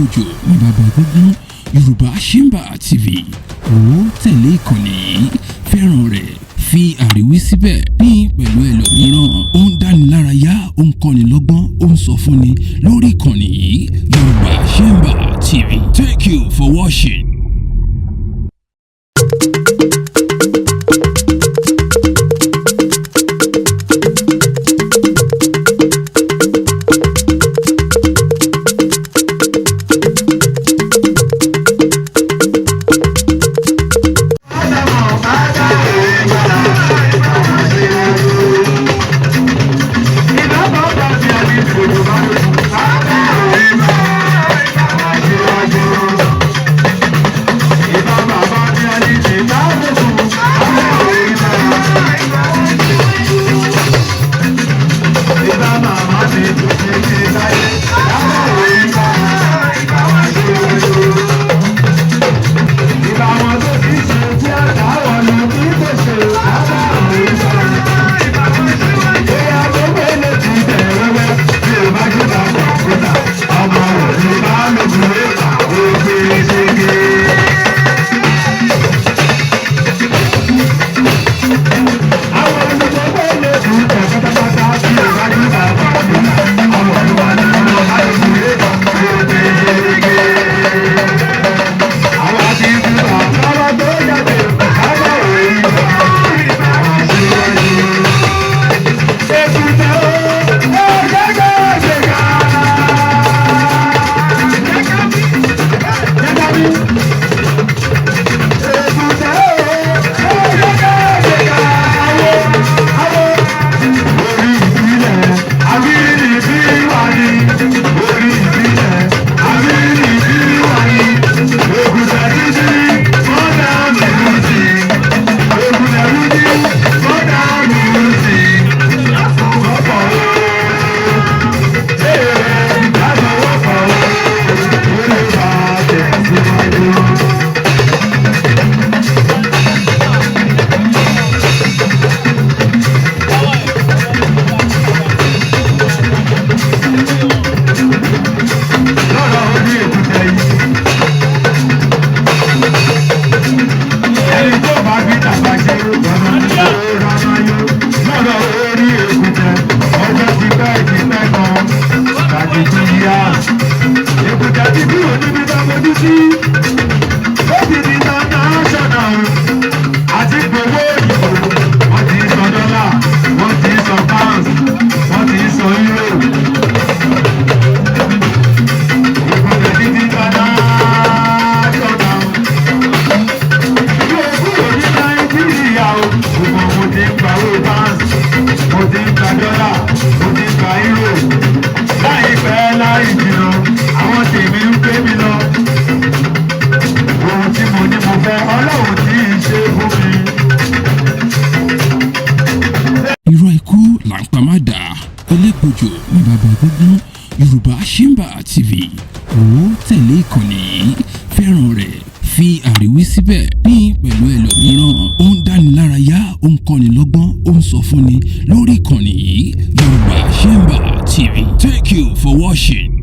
Elégbòjò ní bàbá egúngún. Yorùbá Chamber TV, ó tẹ̀lé ìkànnì yìí, fẹ́ràn rẹ̀, fi àríwí síbẹ̀, pín pẹ̀lú ẹlòmíràn. Ó ń dánilárayá, ó ń kọ́ni lọ́gbọ́n, ó ń sọ fúnni lórí ìkànnì yìí, Yorùbá Chamber TV. Thank you for watching. Irọ́ ikú là ń pa má dà, Elégbòjò ní bàbá egúngún. Yorùbá Chamber TV, ó tẹ̀lé ìkànnì yìí, fẹ́ràn rẹ̀, fi àríwí síbẹ̀, pín pẹ̀lú ẹlòmíràn. Ó ń dánilárayá, ó ń kọ́ni lọ́gbọ́n, ó ń sọ fúnni lórí ìkànnì yìí, Yorùbá Chamber TV. Thank you for watching.